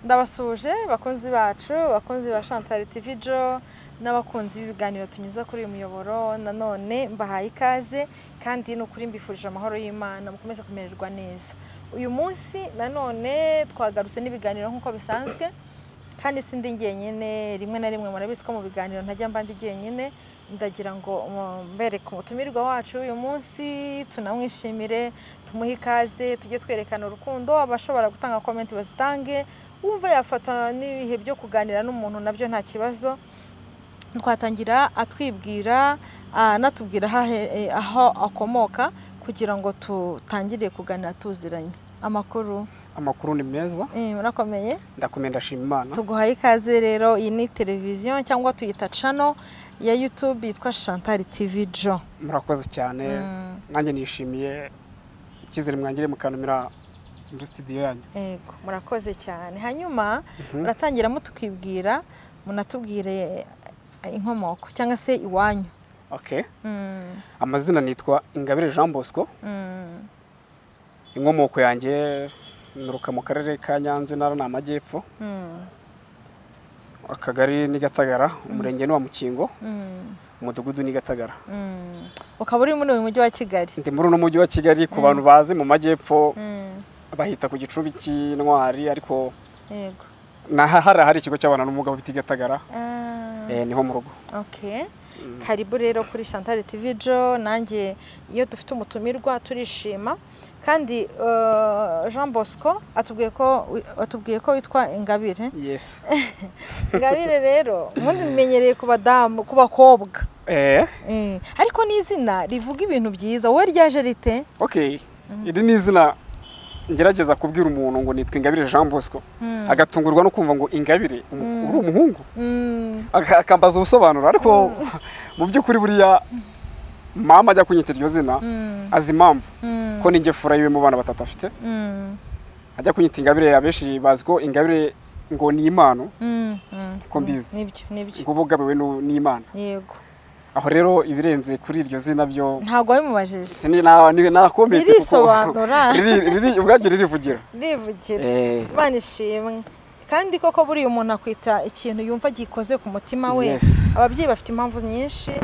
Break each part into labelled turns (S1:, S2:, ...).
S1: Ndabasuhuje bakunzi bacu, bakunzi ba Chantal TV Jo n'abakunzi b'ibiganiro tunyuza kuri uyu muyoboro. Nanone mbahaye ikaze kandi ni ukuri mbifurije amahoro y'Imana, mukomeze kumererwa neza. Uyu munsi nanone twagarutse n'ibiganiro nk'uko bisanzwe, kandi sindi njyenyine. Rimwe na rimwe murabizi ko mu biganiro ntajya mba ndi jyenyine. Ndagira ngo mbereke umutumirwa wacu uyu munsi, tunamwishimire, tumuhe ikaze, tujye twerekana urukundo. Abashobora gutanga comment bazitange, wumva yafata n'ibihe byo kuganira n'umuntu nabyo nta kibazo. Twatangira atwibwira, anatubwira aho akomoka kugira ngo tutangire kuganira tuziranye. Amakuru?
S2: Amakuru ni meza.
S1: Murakomeye?
S2: Ndakomeye, ndashima Imana.
S1: Tuguhaye ikaze rero. Iyi ni televiziyo cyangwa tuyita channel ya YouTube yitwa Chantal TV Jo.
S2: Murakoze cyane. Nanjye nishimiye icyizere mwangiriye mukantumira muri studio yanyu.
S1: Yego, murakoze cyane. Hanyuma muratangira mutukibwira, munatubwire inkomoko cyangwa se iwanyu.
S2: Okay. Amazina nitwa Ingabire Jean Bosco. Inkomoko yanjye nturuka mu karere ka Nyanza, intara ni Amajyepfo, akagari ni Gatagara, umurenge ni wa Mukingo, umudugudu ni Gatagara.
S1: Ukaba uri muri uyu mujyi wa Kigali?
S2: Ndi muri uno mujyi wa Kigali. Ku bantu bazi mu majyepfo bahita ku Gicumbi cy'Intwari, ariko hari ahari ikigo cy'abana n'ubumuga bita Gatagara. Niho mu rugo.
S1: Okay. Karibu rero kuri Chantal TV Jo. Nanjye iyo dufite umutumirwa turishima. Kandi Jean Bosco atubwiye ko witwa Ingabire.
S2: Yes.
S1: Ingabire rero ubundi bimenyereye ku badamu, ku bakobwa. Ariko ni izina rivuga ibintu byiza. Wowe ryaje rite?
S2: Okay, iri ni izina ngerageza kubwira umuntu ngo nitwa Ingabire Jean Bosco, agatungurwa no kumva ngo Ingabire, uri umuhungu, akambaza ubusobanuro. Ariko mu by'ukuri buriya mama ajya kunyita iryo zina azi impamvu, ko ninjye fura yiwe mu bana batatu afite. Ajya kunyita Ingabire, abenshi bazi ko Ingabire ngo ni impano, ko mbizi,
S1: Nibyo, nibyo.
S2: ngo uba ugabiwe n'Imana. Aho rero ibirenze kuri iryo zina byo
S1: Ntabwo wabimubajije.
S2: Nakometse kuko
S1: Ririsobanura.
S2: Ubwaryo ririvugira.
S1: Rivugira. Imana ishimwe. Kandi koko buriya umuntu akwita ikintu yumva gikoze ku mutima we. Ababyeyi bafite impamvu nyinshi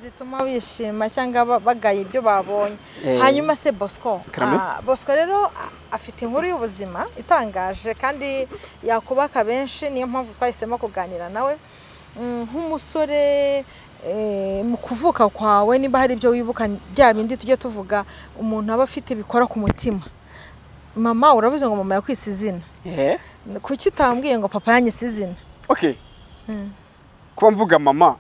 S1: zituma bishima cyangwa bagaya ibyo babonye. Hanyuma se Bosco?
S2: Karame.
S1: Bosco rero afite inkuru y'ubuzima itangaje kandi yakubaka benshi, niyo mpamvu twahisemo kuganira nawe. Nk'umusore, mu kuvuka kwawe niba hari ibyo wibuka, bya bindi tujye tuvuga umuntu aba afite bikora ku mutima. Mama, uravuze ngo mama yakwise izina. Kuki utambwiye ngo papa yanyise izina?
S2: Okay, kuba mvuga mama,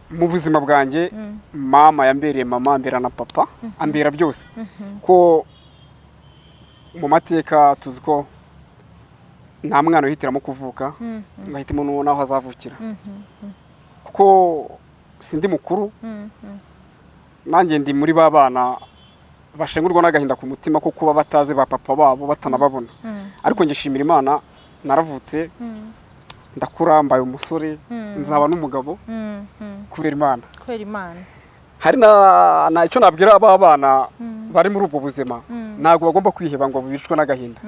S2: mu buzima bwanjye mama yambereye mama, ambera na papa, ambera byose, ko mu mateka tuzi ko nta mwana wihitiramo kuvuka ngo ahitemo n'aho azavukira, kuko sindi mukuru. Nanjye ndi muri ba bana bashengurwa n'agahinda ku mutima ko kuba batazi ba papa babo, batanababona. Ariko ngishimira Imana, naravutse, ndakura, mbaye umusore, nzaba n'umugabo kubera Imana.
S1: Kubera Imana.
S2: Hari na icyo nabwira aba bana bari muri ubwo buzima: ntabwo bagomba kwiheba ngo bicwe n'agahinda,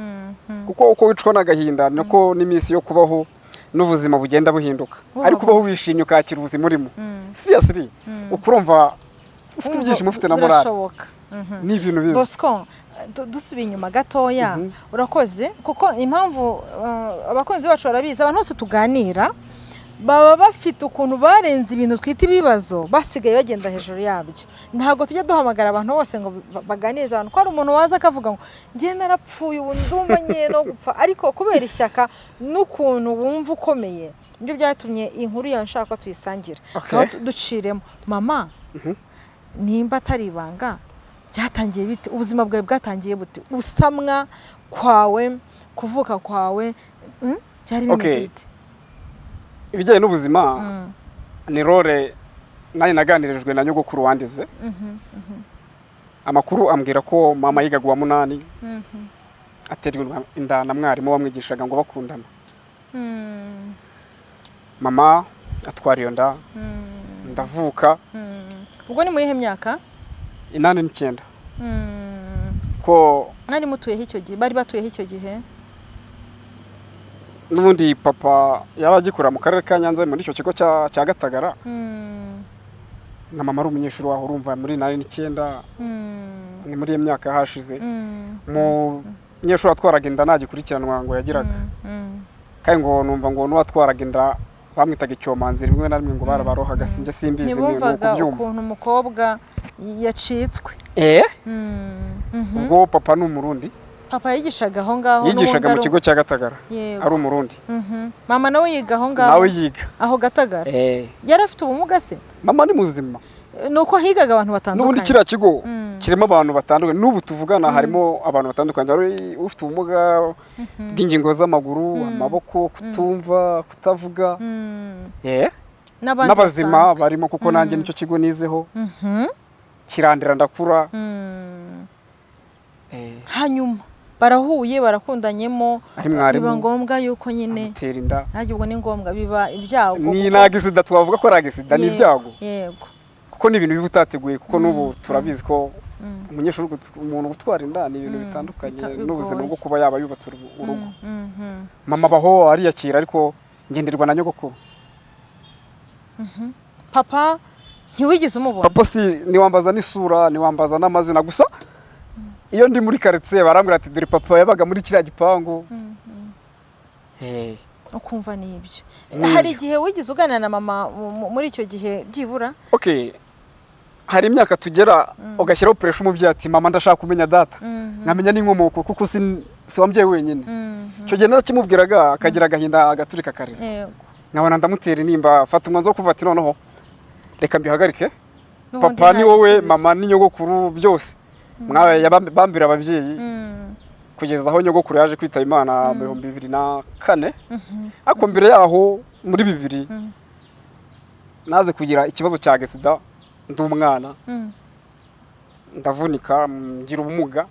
S2: kuko uko wicwa n'agahinda niko n'iminsi yo kubaho n'ubuzima bugenda buhinduka. Ariko ubaho wishimye, ukakira ubuzima urimo, seriously, ukurumva ufite ibyishimo, ufite na morale.
S1: Birashoboka.
S2: Ni ibintu biza.
S1: Bosco, dusubiye inyuma gatoya. Urakoze, kuko impamvu abakunzi bacu barabizi, abantu bose tuganira baba bafite ukuntu barenze ibintu twita ibibazo, basigaye bagenda hejuru yabyo. Ntabwo tujya duhamagara abantu bose ngo baganirize abantu, ko hari umuntu waza akavuga ngo njye narapfuye, ubu ndumva ngiye no gupfa, ariko kubera ishyaka n'ukuntu wumva ukomeye, nibyo byatumye inkuru yawe nshaka ko tuyisangira. Aho duciremo mama, nimba atari ibanga, byatangiye bite? Ubuzima bwawe bwatangiye bute? Usamwa kwawe, kuvuka kwawe, byari bimeze bite?
S2: Ibijyanye n'ubuzima ni rore nanjye naganirijwe na nyogokuru wandeze. Amakuru ambwira ko mama yigaga uwa munani, aterwa inda na mwarimu wamwigishaga ngo bakundana. Mama atwara iyo nda, ndavuka.
S1: Ubwo ni mu yihe myaka?
S2: 89. Ko
S1: Mwari mutuyeho icyo gihe? Bari batuyeho icyo gihe?
S2: N'ubundi papa yari agikora mu karere ka Nyanza muri icyo kigo cya Gatagara, na mama ari umunyeshuri waho. Urumva muri 89, ni muri iyo myaka hashize, umunyeshuri watwaraga inda ntagikurikiranwa ngo yagiraga. Kandi ngo numva ngo n'uwatwaraga inda bamwitaga icyomanzi, rimwe na rimwe ngo barabarohaga, sinjye simbizi, ni
S1: Ntibumvaga
S2: ukubyumva.
S1: ukuntu umukobwa yacitswe.
S2: Ubwo papa ni Umurundi.
S1: Papa yigishaga aho ngaho?
S2: Yigishaga mu
S1: N'ubundi
S2: kigo cya Gatagara. Ari Umurundi.
S1: Mama nawe yiga aho ngaho?
S2: Nawe yiga.
S1: Aho Gatagara. Yari afite ubumuga se?
S2: Mama ni muzima.
S1: Ni uko higaga abantu
S2: N'ubundi
S1: batandukanye.
S2: kiriya kigo kirimo abantu batandukanye, n'ubu tuvugana harimo abantu batandukanye. Hari ufite ubumuga bw'ingingo z'amaguru, amaboko, kutumva, kutavuga.
S1: N'abandi
S2: N'abazima
S1: basanzwe.
S2: barimo, kuko nanjye nicyo kigo nizeho, kirandira ndakura.
S1: Hanyuma barahuye, barakundanyemo,
S2: Ari mwarimu.
S1: biba ngombwa yuko nyine
S2: Amutera inda.
S1: Ntabwo ubwo ni ngombwa, biba ibyago.
S2: Ni n'agisida, twavuga ko ari agisida, ni ibyago, kuko ni ibintu biba utateguye, kuko n'ubu turabizi ko umunyeshuri umuntu gutwara inda ni ibintu bitandukanye n'ubuzima
S1: bigoye.
S2: bwo kuba yaba yubatse urugo. Mama abaho ariyakira, ariko ngenderwa na nyogokuru.
S1: Papa ntiwigeze umubona?
S2: Papa si niwambaza n'isura, niwambaza n'amazina. Gusa iyo ndi muri karitsiye barambwira ati: "Dore papa yabaga muri kiriya gipangu."
S1: Ukumva ni ibyo.
S2: Ni
S1: Hari
S2: ibyo.
S1: igihe wigeze uganira na mama muri icyo gihe byibura?
S2: Okay, hari imyaka tugera ugashyiraho pressure umubyeyi ati: "Mama, ndashaka kumenya data, nkamenya n'inkomoko, kuko si wambyeyi wenyine." Icyo gihe narakimubwiraga, akagira agahinda, agaturika akarira. Nkabona ndamutera intimba, fata umwanzuro wo kuvuga ati: "Noneho reka mbihagarike."
S1: N'ubundi
S2: Papa
S1: nta
S2: ni wowe,
S1: gisubizo.
S2: mama ni nyogokuru, byose bambira ababyeyi, kugeza aho nyogokuru yaje kwitaba Imana mu 2004. Ariko mbere yaho muri 2000 naze kugira ikibazo cya agisida ndi umwana, ndavunika, ngira ubumuga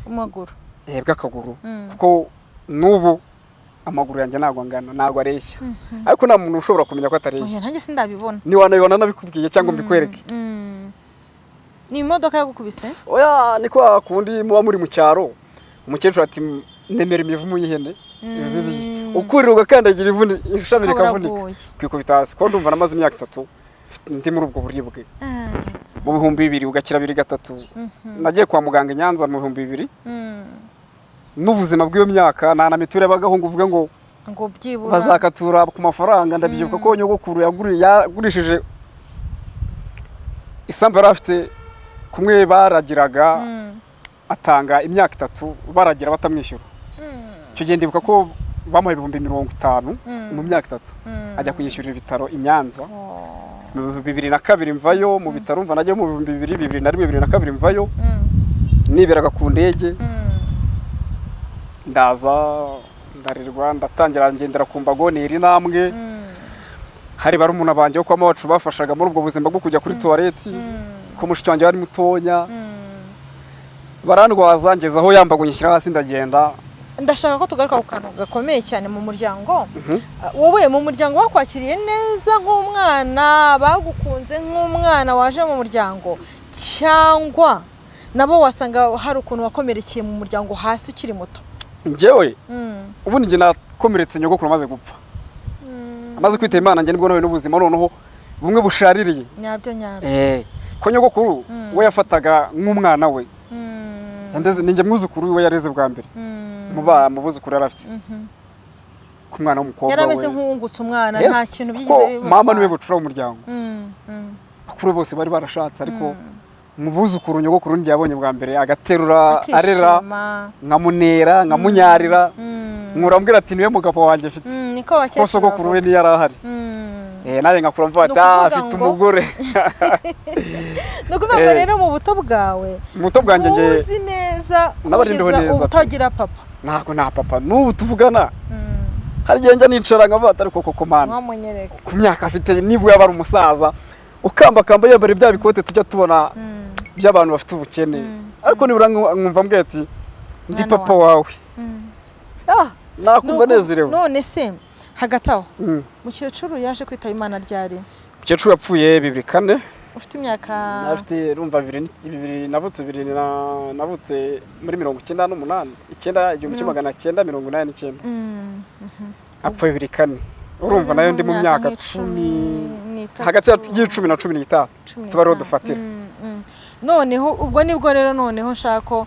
S1: Amaguru.
S2: Bw'akaguru, kuko n'ubu amaguru yanjye ntabwo angana, ntabwo areshya, ariko nta muntu ushobora kumenya ko atareshya.
S1: Oya, nanjye sindabibona.
S2: Ntiwanabibona nabikubwiye cyangwa mbikwereke.
S1: Ni imodoka yagukubise?
S2: Oya, ni kwa kundi muba muri mu cyaro, umukecuru ati: "Nemera imivumu y'ihene iziriye", ukurira ugakandagira ivuni ishami rikavunika,
S1: Uraguye.
S2: kwikubita hasi. Kuko ndumva namaze imyaka 3 ndi muri ubwo buribwe. Mu 2000 ugakira 2, 3. Nagiye kwa muganga i Nyanza mu 2000. N'ubuzima bw'iyo myaka nta na mituweli yabagaho ngo uvuge ngo
S1: Ngo byibura
S2: bazakatura ku mafaranga. Ndabyibuka ko nyogokuru yagurishije isambu yari afite kumwe baragiraga, atanga imyaka 3 baragira batamwishyura. Icyo gihe ndibuka ko bamuha 50,000 mu myaka 3, ajya kuyishyurira ibitaro i Nyanza.
S1: Oh.
S2: Mu 2002 mvayo mu bitaro, mva najyayo mu 2000, 2001, 2002 mvayo, niberaga ku ndege. Ndaza ndarirwa, ndatangira ngendera ku mbago, nera intambwe. Hari barumuna banjye bo kwa mama wacu bafashaga muri ubwo buzima bwo kujya kuri tuwareti, ko mushiki wanjye wari mutonya. Barandwaza ngeze aho yambago nyishyira hasi ndagenda.
S1: Ndashaka ko tugaruka ku kantu gakomeye cyane mu muryango. Wowe mu muryango bakwakiriye neza nk'umwana, bagukunze nk'umwana waje mu muryango, cyangwa nabo wasanga hari ukuntu wakomerekeye mu muryango hasi ukiri muto?
S2: Njyewe ubundi njye nakomeretse nyogokuru amaze gupfa, amaze kwitaba Imana. Njye nibwo nahuye n'ubuzima noneho bumwe bushaririye.
S1: Nyabyo nyabyo.
S2: Ko nyogokuru we yafataga nk'umwana we. Ninjye mwuzukuru we yareze bwa mbere mu buzukuru yari afite, ku mwana w'umukobwa
S1: Yari ameze
S2: we.
S1: nk'uwungutse umwana.
S2: Yes,
S1: Nta kintu
S2: kuko
S1: byigeze
S2: mama niwe bucura w'umuryango. Bakuru be bose bari barashatse, ariko mu buzukuru nyogokuru njye yabonye bwa mbere agaterura arera,
S1: Akishima.
S2: nkamunera, nkamunyarira, nkura ati: "Niwe mugabo wanjye mfite."
S1: Niko
S2: Ko
S1: abakecuru
S2: sogokuru we
S1: bavuga.
S2: niyo yari ahari. Nanjye ngakura mvuga
S1: Ni
S2: ati: "Ah,
S1: ukuvuga
S2: afite umugore."
S1: Ni ukuvuga ngo rero mu buto bwawe
S2: Mu buto bwanjye njye
S1: uzi neza
S2: nabari ndiho
S1: kugeza
S2: neza
S1: ubu
S2: pe.
S1: utagira papa.
S2: Ntabwo nta papa n'ubu tuvugana. Hari igihe njya nicara nkavuga ati: "Ariko koko Mana,
S1: Wamunyereka.
S2: ku myaka afite, nibwo yaba ari umusaza ukambakamba yambara bya bikote tujya tubona by'abantu bafite ubukene, ariko nibura nkumva mbwiye ati: 'Ndi
S1: Mwana
S2: papa
S1: wawe.'
S2: wawe." Ah, nakumva nezerewe.
S1: None se hagati aho mukecuru yaje kwitaba Imana ryari?
S2: Umukecuru yapfuye 2004.
S1: Ufite imyaka?
S2: Afite urumva bibiri navutse, bibiri na navutse muri 98, icyenda, 1989. Apfa 2004. Urumva nayo ndi mu myaka 10, hagati ya 10 na 15, tuba ariho dufatira.
S1: Noneho ubwo nibwo rero noneho nshaka ko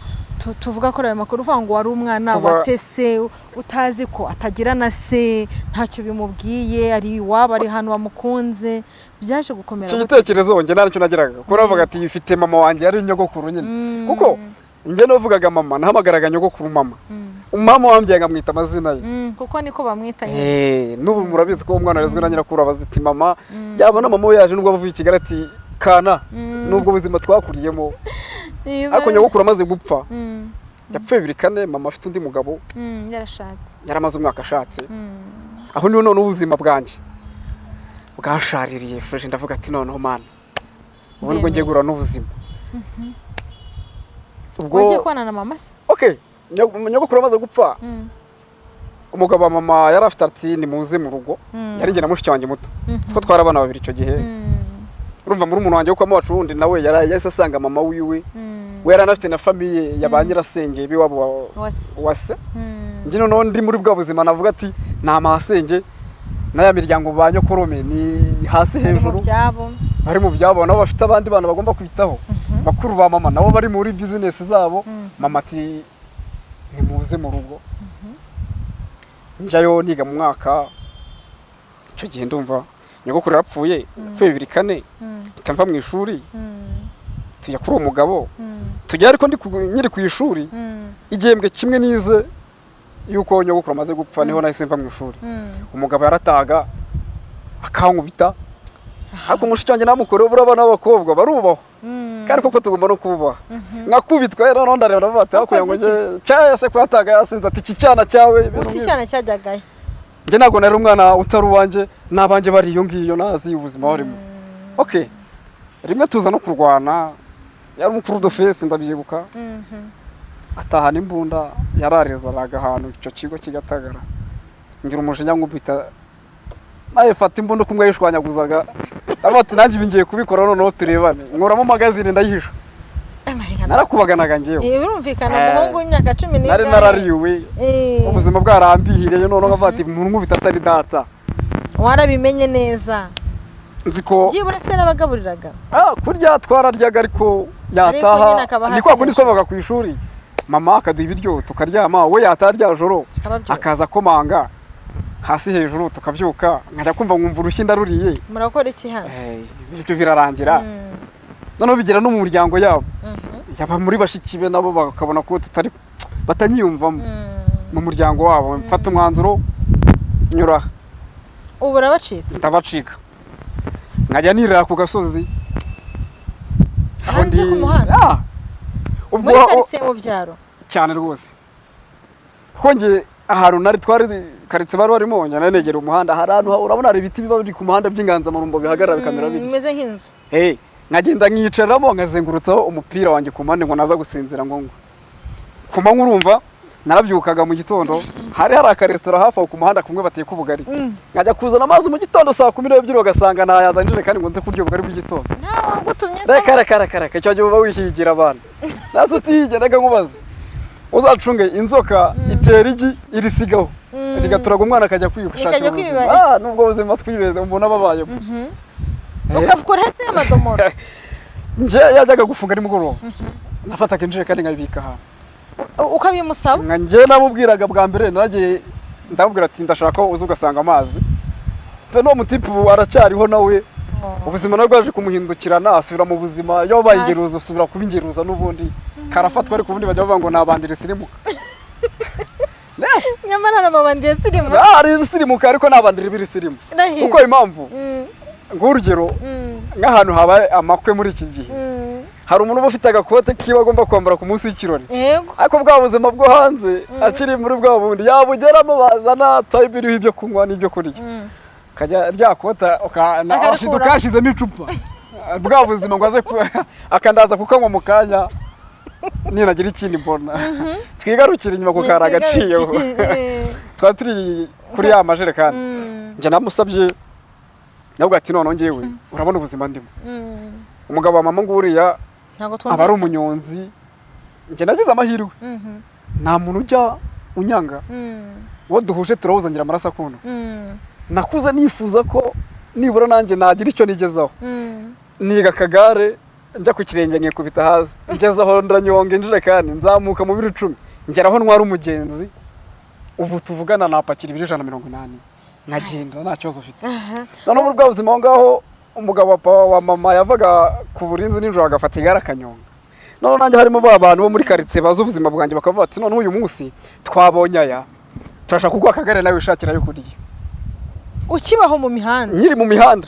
S1: tuvuga kuri ayo makuru, uvuga ngo wari umwana watese, utazi ko atagira na se, ntacyo bimubwiye, ari iwabo, ari ahantu bamukunze, byaje gukomera
S2: Icyo
S1: gute?
S2: gitekerezo njye nta nicyo nageraga, kuko uravuga ati ifite mama wanjye yari nyogokuru nyine, kuko njye navugaga mama, nahamagaraga nyogokuru mama, mama wambyaye nkamwita amazina ye.
S1: Kuko niko bamwita nyine.
S2: N'ubu murabizi ko umwana arezwe na nyirakuru aba aziti mama, yabona mama we yaje nubwo avuye i Kigali ati kana. Nubwo buzima twakuriyemo, ariko nyogokuru amaze gupfa, yapfuye 2004, mama afite undi mugabo.
S1: Yarashatse.
S2: Yaramaze umwaka ashatse. Aho niho none ubuzima bwanjye bwashaririye fresh, ndavuga ati noneho Mana, ubu nibwo ngiye guhura n'ubuzima ubwo.
S1: Wagiye kubana na mama se?
S2: Okay, nyogokuru amaze gupfa, umugabo wa mama yari afite ati nimuze mu rugo. Yari njye na mushiki wanjye muto, kuko twari abana babiri icyo gihe. Urumva muri umuntu wanjye wo wacu wundi nawe yahise asanga mama wiwe, we yari anafite na famille ya ba nyirasenge b'iwabo wa se. Njye noneho ndi muri bwa buzima navuga ati ni masenge n'aya miryango ba nyokorome ni hasi
S1: Bari mu
S2: hejuru
S1: byabo.
S2: Bari mu byabo, nabo bafite abandi bana bagomba kwitaho, bakuru ba mama nabo bari muri bizinesi zabo. Mama ati nimuze mu rugo. Njyayo niga mu mwaka, icyo gihe ndumva nyogokuru yarapfuye, yapfuye 2004. Mpita mva mu ishuri, tujya kuri uwo mugabo, tujya ariko ndi nkiri ku ishuri. Igihembwe kimwe nize yuko nyogokuru amaze gupfa, niho nahise mva mu ishuri. Umugabo yarataga akankubita, ariko mushiki wanjye namukorewe, buriya abana b'abakobwa barubahwa, kandi koko tugomba no kububaha. Nkakubitwa rero, noneho ndareba ndavuga ati hakuya ngo
S1: Wakoze
S2: njye cyangwa se kuyataga yasinze ati iki cyana cyawe, ibintu
S1: Gusa
S2: nk'ibyo.
S1: icyana cyajyagayo?
S2: Njye ntabwo nari umwana utari uwanjye, n'abanjye bari iyo ngiyo, nazi ubuzima barimo. Okay, rimwe tuza no kurwana, yari umukuru d'office ndabyibuka, atahana imbunda, yararezaraga ahantu icyo kigo kigatagara, ngira umujinya nkubita nawe fata imbunda uko umwe yishwanyaguzaga, ndavuga ati nanjye ibi ngiye kubikora noneho turebane, nkuramo magazine ndayihisha. Narakubaganaga njyewe.
S1: Birumvikana, umuhungu w'imyaka 10
S2: Nari
S1: n'ingahe.
S2: narariwe, ubuzima bwarambihiriye, noneho nkavuga ati umuntu nkubita atari data.
S1: Warabimenye neza.
S2: Nzi ko
S1: Byibura se yarabagaburiraga?
S2: Ah, kurya twararyaga, ariko
S1: Ariko
S2: yataha
S1: nyine akaba
S2: ni kwa kundi
S1: hasi.
S2: twavaga ku ishuri, mama akaduha ibiryo tukaryama, we yataha rya joro
S1: Akababyutsa.
S2: akaza akomanga hasi hejuru, tukabyuka, nkajya kumva nkumva urushyi ndaruriye.
S1: Murakora iki hano?
S2: Ibyo birarangira, noneho bigera no mu muryango yabo, yaba muri bashiki be, nabo bakabona ko tutari batanyiyumvamo mu muryango wabo. Mfata umwanzuro nyura
S1: Ubu urabacitse.
S2: Ndabacika, nkajya nirira ku gasozi aho
S1: Hanze ku muhanda?
S2: Ah! Ubwo
S1: Muri karitsiye mu byaro?
S2: Cyane rwose, kuko njye ahantu nari twari karitsiye bari barimo, njye nari negera umuhanda, hari ahantu urabona hari ibiti biba biri ku muhanda by'inganzamarumbo bihagarara bikamera bityo.
S1: Bimeze nk'inzu.
S2: Hey, nkagenda nkicaramo nkazengurutsaho umupira wanjye ku mpande ngo naza gusinzira, ngo ku manywa urumva narabyukaga mu gitondo, hari akaresitora hafi aho ku muhanda kumwe bateka ubugari, nkajya kuzana amazi mu gitondo saa 12, bagasanga nayazanye injerekani ngo nze kurya ubugari bw'igitondo.
S1: Ntawe wagutumye?
S2: Reka reka reka reka, icyo gihe uba wihigira abantu nase utihigira. Reka nkubaze, uzacunge inzoka itera igi irisigaho, rigaturaga umwana akajya kwishakira
S1: Rikajya
S2: ubuzima.
S1: kwiba.
S2: Ah, nubwo buzima twibeze umuntu aba abayemo.
S1: Ukabukora hasi y'amadomoro?
S2: Njye yajyaga gufunga nimugoroba, nafataga injerekani nkayibika ahantu.
S1: Ukabimusaba?
S2: Nka njye namubwiraga bwa mbere naragiye ndamubwira ati ndashaka ko uza ugasanga amazi pe. N'uwo mutipe ubu aracyariho nawe, ubuzima nawe bwaje kumuhindukirana, asubira mu buzima, iyo wabaye
S1: Hasi.
S2: ingeruza usubira kuba ingeruza n'ubundi karafatwa, ariko ubundi bajya bavuga ngo ni abandira isirimuka.
S1: Nyamara hari amabandi yasirimu.
S2: Ah, ari isirimuka, ariko ni abandira ibiri isirimu.
S1: Ndahiro.
S2: Kuko impamvu, nk'urugero, nk'ahantu habaye amakwe muri iki gihe, hari umuntu uba ufite agakote kiwe agomba kwambara ku munsi w'ikirori, ariko bwa buzima bwo hanze akiri muri bwa bundi yabugeramo, bazana table iriho ibyo kunywa n'ibyo kurya, kajya rya kota
S1: Akarikuraho.
S2: Ukashizemo icupa, bwa buzima ngo aze akandaza kukanywa mu kanya ninagira ikindi mbona. Twigarukire inyuma ku kari agaciyeho, twari turi kuri ya majerekani. Njye namusabye, navuga ati noneho njyewe urabona ubuzima ndimo, umugabo wa mama nguriya
S1: Ntabwo
S2: aba ari
S1: twumvikana.
S2: umunyonzi, njye nagize amahirwe, nta muntu ujya unyanga. Uwo duhuje turahuza, ngira amaraso akunda. Nakuze nifuza ko nibura nanjye nagira icyo nigezaho. Niga akagare, njya ku kirenge nkikubita hasi, ngeze aho ndanyonga injerekani, nzamuka mu biro 10, ngera aho ntwara umugenzi. Ubu tuvugana napakira ibiro 180, nkagenda nta kibazo ufite. Noneho muri bwa buzima aho ngaho, umugabo wa mama yavaga ku burinzi nijoro agafata igare akanyonga. Noneho nanjye harimo ba bantu bo muri karitsiye bazi ubuzima bwanjye, bakavuga bati: "Noneho uyu munsi twabonye aya, turashaka kuguha akagare nawe wishakira ayo kurya."
S1: Ukibaho mu mihanda?
S2: Nkiri mu mihanda.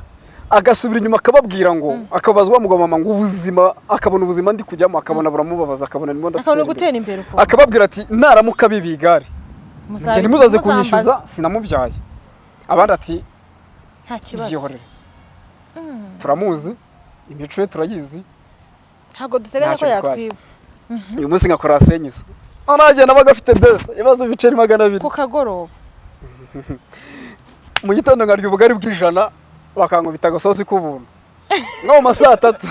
S2: Agasubira inyuma akababwira ngo, akabaza wa mugabo mama ngo ubuzima, akabona ubuzima ndi kujyamo, akabona buramubabaza, akabona ndimo
S1: akabona
S2: ndatera imbere.
S1: Gutera imbere ukuntu.
S2: Akababwira ati: "Naramuka bibiye igare, njye ntimuzaze kunyishyuza."
S1: Muzambaze.
S2: Sinamubyaye. Abandi ati:
S1: Nta kibazo.
S2: "Byihorere, turamuzi, imico ye turayizi."
S1: Ntabwo duteganya ko
S2: Ntacyo bitwaye.
S1: yatwiba.
S2: Uyu munsi nkakora senyisa, noneho agenda abaga afite besa ibibazo ibiceri 200.
S1: Ku kagoroba.
S2: Mu gitondo nkarya ubugari bw'ijana, bakankubita agasosi k'ubuntu nko mu ma saa tatu.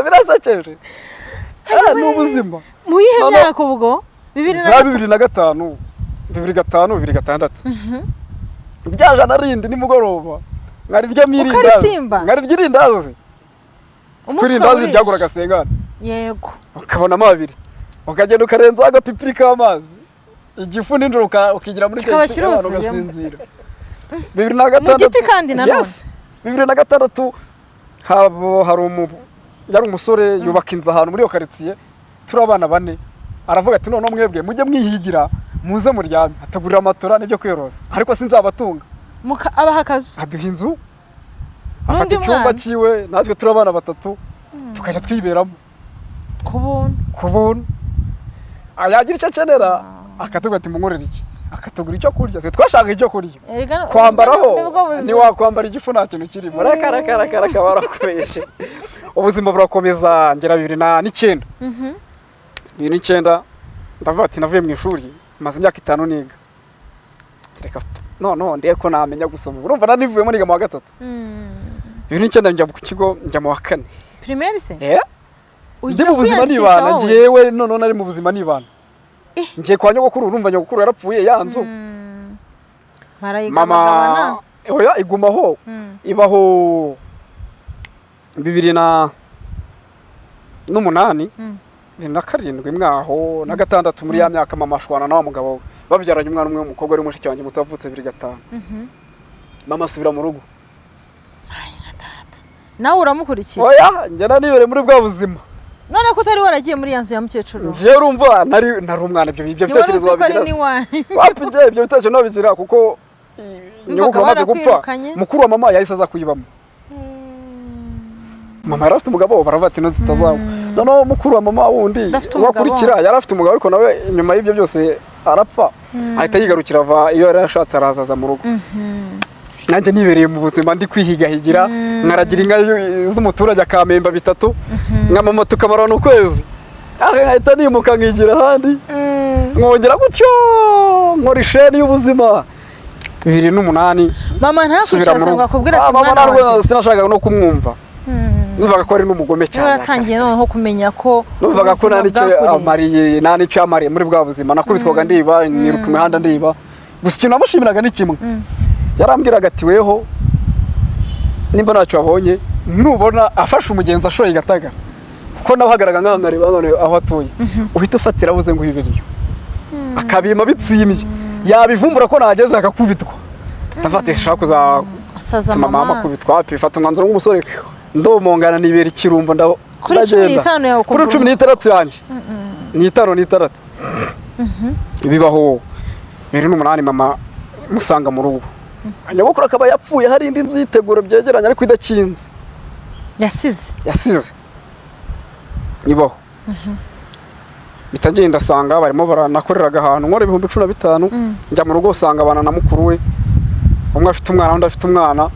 S2: Birasekeje. Ni ubuzima.
S1: Mu yihe
S2: No, no.
S1: myaka ubwo? Bibiri na
S2: Za 2005, 2005, 2006. Rya jana rindi nimugoroba nkariryamo irindazi.
S1: Ukaritsimba?
S2: Nkarirya irindazi.
S1: Umunsi
S2: Kuri
S1: ukaba
S2: irindazi
S1: urishe.
S2: ryaguraga sengani. Ukabonamo abiri, ukagenda ukarenzaho agapipiri k'amazi, igifu nijoro ukigira muri
S1: Kikaba
S2: karitsiye abantu
S1: kiruzuyemo.
S2: ugasinzira. 2006.
S1: Mu giti kandi nanone.
S2: Yes. 2006 hari yari umusore yubaka inzu ahantu muri iyo karitsiye, turi abana bane. Aravuga ati: "Noneho mwebwe mujye mwihigira muze muryame." Atugurira amatora n'ibyo kwiyorosa, ariko sinzabatunga.
S1: Abaha akazu.
S2: Aduha inzu, afata
S1: N'undi
S2: icyumba
S1: mwana?
S2: cyiwe, natwe turi abana batatu tukajya twiberamo.
S1: Ku buntu.
S2: Ku buntu. Yagira icyo akenera akatubwira ati: "Munkorere iki?" Akatugura icyo kurya. Twe twashaka icyo kurya.
S1: Erega
S2: Kwambaraho
S1: nibwo buzima.
S2: ntiwakwambara igifu, nta kintu kirimo. Reka reka reka reka, barakubeshye. Ubuzima burakomeza, ngera 2009. 2009 ndavuga ati: "Navuye mu ishuri, maze imyaka 5 niga, reka noneho ndebe ko namenya gusoma." Urumva nanivuyemo niga mu wa gatatu. 2009 njya ku kigo, njya mu wa kane.
S1: Primaire se?
S2: Eh? Ndi
S1: Ujya
S2: mu buzima
S1: kwiyandikisha
S2: nibana.
S1: wowe?
S2: Njyewe noneho nari mu buzima nibana. Ngiye kwa nyogokuru. Urumva nyogokuru yarapfuye, ya nzu
S1: Barayigabagabana?
S2: Mama, oya, igumaho. Ibaho 2008, 2007 mwaho na gatandatu. Muri ya myaka mama ashwana na wa mugabo we babyaranye umwana umwe w'umukobwa, ari mushiki wanjye muto, wavutse 2005. Mama asubira mu rugo.
S1: Nawe uramukurikiye?
S2: Oya, njye nanibereye muri bwa buzima.
S1: None ko utari waragiye muri ya nzu ya mukecuru?
S2: Njyewe urumva nari umwana, ibyo
S1: Ntiwari
S2: bitekerezo
S1: uzi ko ari
S2: wabigira se?
S1: n'iwanyu?
S2: Wapi, njye ibyo bitekerezo nabigira kuko nyogokuru amaze gupfa,
S1: Barakwirukanye?
S2: mukuru wa mama yahise aza kuyibamo. Mama yari afite umugabo, baravuga ati: "Ino zitazagwa." Noneho mukuru wa mama wundi
S1: Udafite umugabo.
S2: wakurikira yari afite umugabo, ariko nawe nyuma y'ibyo byose arapfa, ahita yigarukira, ava iyo yari yashatse, araza aza mu rugo. Nanjye nibereye mu buzima, ndi kwihigahigira, nkaragira inka z'umuturage akampemba bitatu, nka mama tukamarana ukwezi, ah, nkahita nimuka nkigira ahandi, nkongera gutyo, nkora isheni y'ubuzima. 2008
S1: Mama
S2: nsubira
S1: ntakwicara
S2: mu
S1: ngo
S2: rugo.
S1: akubwire
S2: Ah,
S1: ati
S2: mama
S1: mwana
S2: ntabwo
S1: wanjye?
S2: sinashakaga no kumwumva. Numvaga ko ari n'umugome
S1: Niba
S2: cyane.
S1: waratangiye noneho kumenya ko
S2: Numvaga ko nta
S1: ubuzima
S2: n'icyo
S1: bwakuriye.
S2: amariye, nta n'icyo yamariye muri bwa buzima. Nakubitwaga ndiba, niruka imihanda ndiba. Gusa ikintu namushimiraga ni kimwe. Yarambwiraga ati: "Weho nimba ntacyo wabonye, nubona afashe umugenzi ashoye Gatagara," kuko nawe hagaragara nkaho nkareba none aho atuye, "uhita ufatira abuze ngo ibiriyo." Akabima bitsimbye, yabivumbura ko nageze akakubitwa. Ndafatisha ishaka kuzatuma
S1: Usaza
S2: mama
S1: mama.
S2: akubitwa. Wapi, fata umwanzuro nk'umusore, ndomongana, nibera ikirumbo
S1: Kuri cumi
S2: ndagenda.
S1: n'itanu yawe
S2: Kuri
S1: ukumva
S2: 16 yanjye, n'itanu n'itandatu bibaho. 2008 mama musanga mu rugo, nyogokuru akaba yapfuye, hari indi nzu yitegura byegeranye ariko idakinze.
S1: Yasize.
S2: Yasize ibaho. Mpita ngenda asanga barimo baranakoreraga ahantu nkora ibihumbi 15. Njya mu rugo usanga abana na mukuru we, umwe afite umwana, undi afite umwana,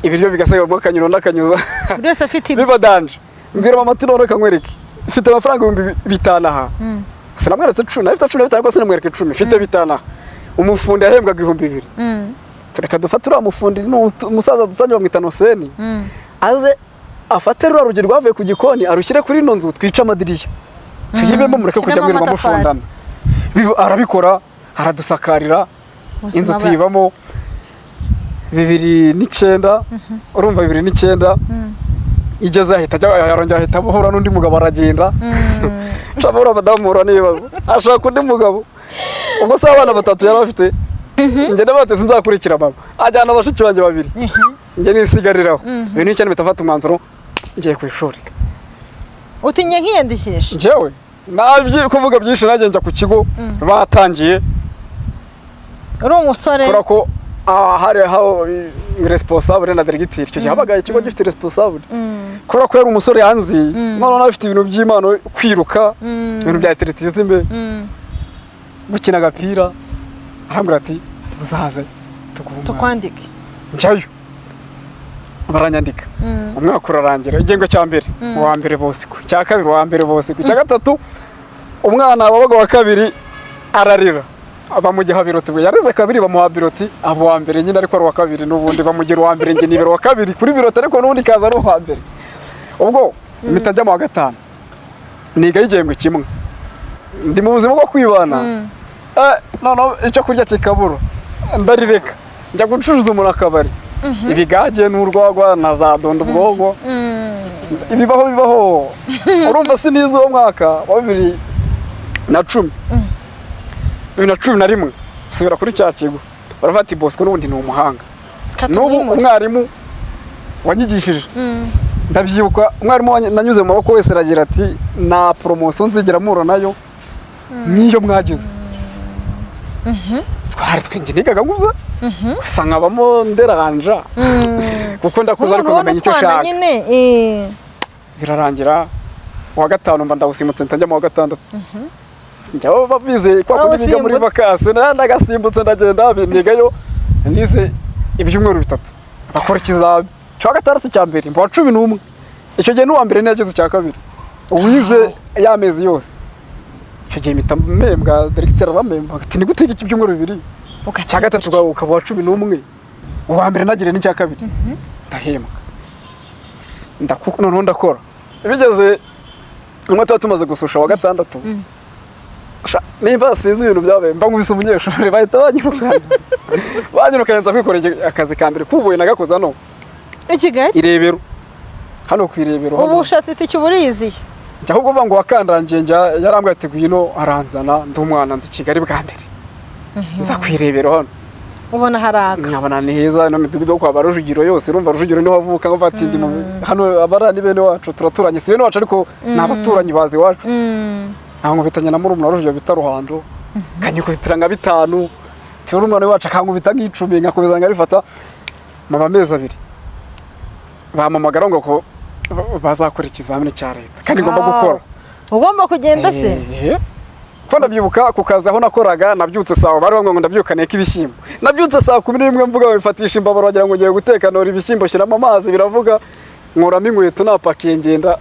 S2: ibiryo bigasigara, umwe akanyura undi akanyuza.
S1: Buri wese afite ibye.
S2: Biba danger. Mbwira mama ati: "None reka nkwereke, mfite amafaranga 5000 aha." Sinamweretse 10, nari mfite 15, ariko sinamwereka 10, mfite 5000 aha. Umufundi yahembwaga 2000. Tureka dufate uriya mufundi, ni umusaza dusanzwe bamwita Noseni, aze afate ruriya rugi rwavuye ku gikoni arushyire kuri ino nzu, twice amadirishya tuyibemo, mureke kujya
S1: Shyiramo
S2: mwirirwa
S1: amatafari.
S2: mushondana. Arabikora. Aradusakarira
S1: Ubuzima
S2: inzu tuyibamo 2009. Urumva, 2009 igeze ahita ajya, arongera ahita ahura n'undi mugabo, aragenda. Nshobora abadamu muhura n'ibibazo, ashaka undi mugabo. Ubwo se abana batatu yari afite, njye ndavuga sinzakurikira mama, ajyana bashiki banjye babiri, njye nisigariraho. 2009 mpita mfata umwanzuro, ngiye ku ishuri.
S1: Utinye nkiyandikisha?
S2: Njyewe nabyi kuvuga byinshi, nanjye njya ku kigo batangiye.
S1: Uri umusore.
S2: Kubera ko hari aho responsable na directeur, icyo gihe habaga ikigo gifite responsable. Kubera ko yari umusore yanzi, noneho afite ibintu by'impano, kwiruka, ibintu bya athlétisme, gukina agapira, arambwira ati: "Uzaze tuguhe umwana."
S1: Tukwandike.
S2: Njyayo, baranyandika. Umwaka urarangira, igihembwe cya mbere uwa mbere bosco, icya kabiri uwa mbere bosco, icya gatatu umwana wabaga wa kabiri ararira, bamugiha bulletin. Ubwo yareze kabiri, bamuha bulletin, aba uwa mbere nyine, ariko ari uwa kabiri n'ubundi bamugira uwa mbere. Njye nibera uwa kabiri kuri bulletin, ariko n'ubundi kaza ari uwa mbere. Ubwo mpita njya mu wa gatanu, nigayo igihembwe kimwe, ndi mu buzima bwo kwibana. Noneho icyo kurya kikabura, ndarireka, njya gucuruza umuntu akabari ibigage n'urwagwa na za donda ubwonko. Ibibaho bibaho. Urumva, sinize uwo mwaka wa 2010. 2011 subira kuri cya kigo, baravuga ati: "Bosco n'ubundi ni umuhanga." N'ubu
S1: Katumwimure.
S2: umwarimu wanyigishije, ndabyibuka, umwarimu nanyuze mu maboko wese aragira ati: "Nta promotion nzigera mpura nayo nk'iyo mwagize." Twari twinjye nigaga gusa gusa nkabamo nderanja kuko ndakuze, ariko
S1: Umuntu ubona
S2: nkamenya icyo
S1: utwana
S2: nshaka.
S1: nyine.
S2: Birarangira, uwa gatanu mba ndawusimbutse, njya mu wa gatandatu, njya bizeye kwa kundi biga muri
S1: Warawusimbutse.
S2: vacances, ndagasimbutse, ndagenda nigayo, nize ibyumweru 3, bakora ikizami cya gatandatu cya mbere, mba wa 11. Icyo gihe n'uwa mbere ntiyageze icya kabiri, uwize y'amezi yose. Icyo gihe mpita mpembwa, directeur arampemba ati: "Ni gute iki ibyumweru 2 cya gatatu ukaba uwa 11, uwa mbere ntagire n'icya kabiri?" Ndahembwa. Noneho ndakora, bigeze umwe tuba tumaze gususha wa gatandatu. Nimba sinzi ibintu byabaye, mba nkubise umunyeshuri, bahita banyirukana. Banyirukanye, nza kwikorera akazi ka mbere kubuye, nagakoze hano
S1: I Kigali?
S2: Irebero, hano ku Irebero hano.
S1: Ubu ushatse itike, uba uriyiziye.
S2: Njya ahubwo uvuga ngo wakandangiye, njya yarambwiye ati: "Ngwino," aranzana, ndi umwana, nzi Kigali bwa mbere, nza ku Irebero hano.
S1: Ubona haraka.
S2: Nkabona ni heza, ino midugudu yo kwa ba Rujugiro yose. Urumva, Rujugiro niho avuka, nkavuga ati: "Ndi hano, abara ni bene wacu, turaturanye." Si bene wacu, ariko ni abaturanyi bazi iwacu. Aho nkubitanye na murumuna wa Rujugiro bita Ruhando, kanyikubitira nka bitanu, tiwe umwana wacu akankubita nk'icumi, nkakomeza nkarifata. Maba amezi 2, bampamagara ngo ko bazakora ikizamini cya leta kandi ngomba gukora.
S1: Ugomba kugenda se?
S2: Ko ndabyibuka, ku kazi aho nakoraga, nabyutse saa, bari bamwe ngo ndabyuka nteka ibishyimbo. Nabyutse saa 11, mvuga bifatisha imbabura, wagira ngo ngiye guteka, nora ibishyimbo, shyiramo amazi, biravuga, nkuramo inkweto, napakiye, ngenda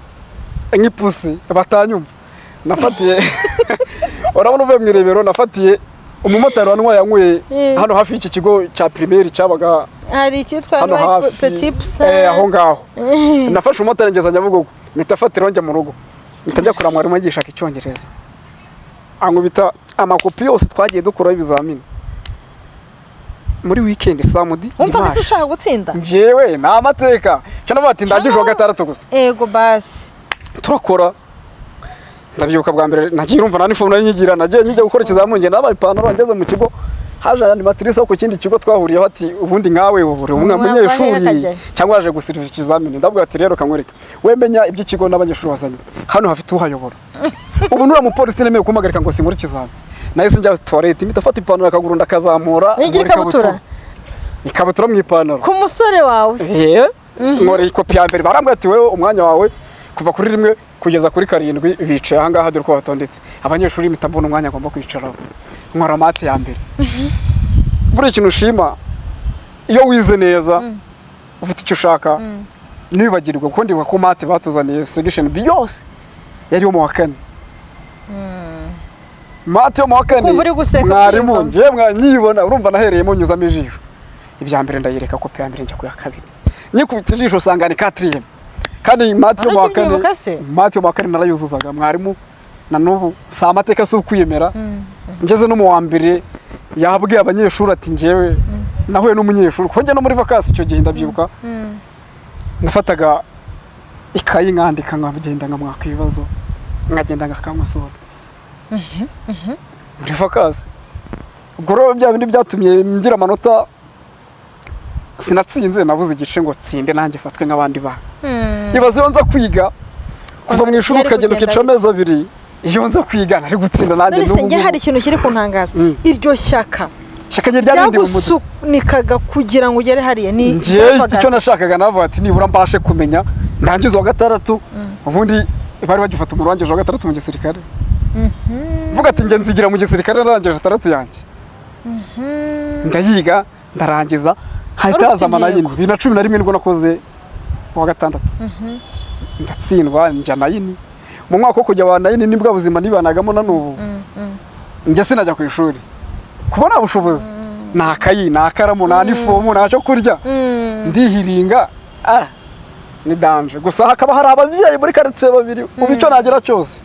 S2: nk'ipusi batanyumva. Nafatiye, urabona uvuye mu Irebero, nafatiye umumotari wantwaye, yankuye hano hafi y'iki kigo cya primaire cyabaga
S1: Hari icyitwa
S2: hano hafi.
S1: Petit Poussin.
S2: Aho ngaho nafashe umumotari ngeza Nyabugogo, mpita afatiraho njya mu rugo, mpita njya kureba mwarimu yigishaga icyongereza, ankubita amakopi yose twagiye dukuraho ibizamini muri weekend, samedi.
S1: Wumvaga se ushaka gutsinda?
S2: Njyewe ni amateka cyo navuga ati ndangije uwa gatandatu gusa.
S1: Ego basi.
S2: Turakora. Ndabyibuka bwa mbere nagiye, urumva nta nifomu nari nyigira, nagiye njya gukora ikizamini, ngenda nambaye ipantaro. Ngeze mu kigo, haje animatrice wo ku kindi kigo twahuriyeho, ati: "Ubundi nkawe ubu uri umwana
S1: Umwana
S2: munyeshuri
S1: akajyayo.
S2: cyangwa waje guseriva ikizamini?" Ndavuga ati: "Rero kamwereka we, menya iby'ikigo n'abanyeshuri wazanye hano, hafite uhayobora. Ubu nuriya mupolisi nemewe kumuhagarika ngo sinkore ikizami." Nahise njya toilette, mpita afata ipantaro akaguru ndakazamura,
S1: Wigira
S2: nkora
S1: ikabutura?
S2: Ikabutura mu ipantaro.
S1: Ku musore wawe?
S2: Nkora ikopi ya mbere, barambwira ati: "Wewe umwanya wawe kuva kuri rimwe kugeza kuri karindwi bicaye aha ngaha, dore uko batondetse abanyeshuri." Mpita mbona umwanya ngomba kwicaraho, nkora math ya mbere. Buriya ikintu ushima iyo wize neza, ufite icyo ushaka, ntiwibagirwe, kuko ndibuka ko math batuzaniye section B yose yari iyo mu wa kane, math yo mu wa kane.
S1: Kumva uri guseka,
S2: Mwarimu
S1: ubyiyumvamo.
S2: njyewe mwanyibona, urumva nahereyemo nyuzamo ijisho ibya mbere, ndayireka kopi ya mbere, njya ku ya kabiri, nyikubita ijisho usanga ni quatrième, kandi math yo mu wa kane,
S1: Urakibyibuka se?
S2: math yo mu wa kane narayuzuzaga mwarimu. Na n'ubu si amateka, si ukwiyemera, ngeze no mu wa mbere. Yabwiye abanyeshuri ati njyewe nahuye n'umunyeshuri, kuko njya no muri vacances icyo gihe, ndabyibuka, nafataga ikayi nkandika, nkagenda nkamwaka ibibazo, nkagenda ngakamusura muri vacances. Ubwo rero bya bindi byatumye ngira amanota, sinatsinze, nabuze igice ngo tsinde nanjye fatwe nk'abandi bana. Ibaze iyo nza kwiga kuva mu ishuri
S1: Yari
S2: ukagenda
S1: kugenda
S2: ukica amezi 2, iyo nza kwiga nari gutsinda nanjye.
S1: None se
S2: N'ubu
S1: njye
S2: ngubu
S1: hari ikintu kiri kuntangaza. Iryo shyaka
S2: Ishyaka rye ryari rindi mu mutwe.
S1: ryagusunikaga kugira ngo ugere hariya ni
S2: Njye icyo nashakaga, navuga ati nibura mbashe kumenya ndangiza uwa gatandatu. Ubundi bari bagifata umuntu urangije uwa gatandatu mu gisirikare, mvuga ati njye nzigira mu gisirikare narangije atandatu yanjye. Ndayiga, ndarangiza, hahita
S1: Wari ufite
S2: haza amanayini.
S1: intego.
S2: 2011 nibwo nakoze uwa gatandatu, ndatsindwa, njya nine. Mu mwaka wo kujya wa nine nibwo buzima nibanagamo na n'ubu. Njye sinajya ku ishuri kubona ubushobozi, nta kayi, nta karamu, nta n'ifomu, nta cyo kurya, ndihiringa. Ah, ni danger. Gusa hakaba hari ababyeyi muri karitsiye babiri, ubu icyo nagira cyose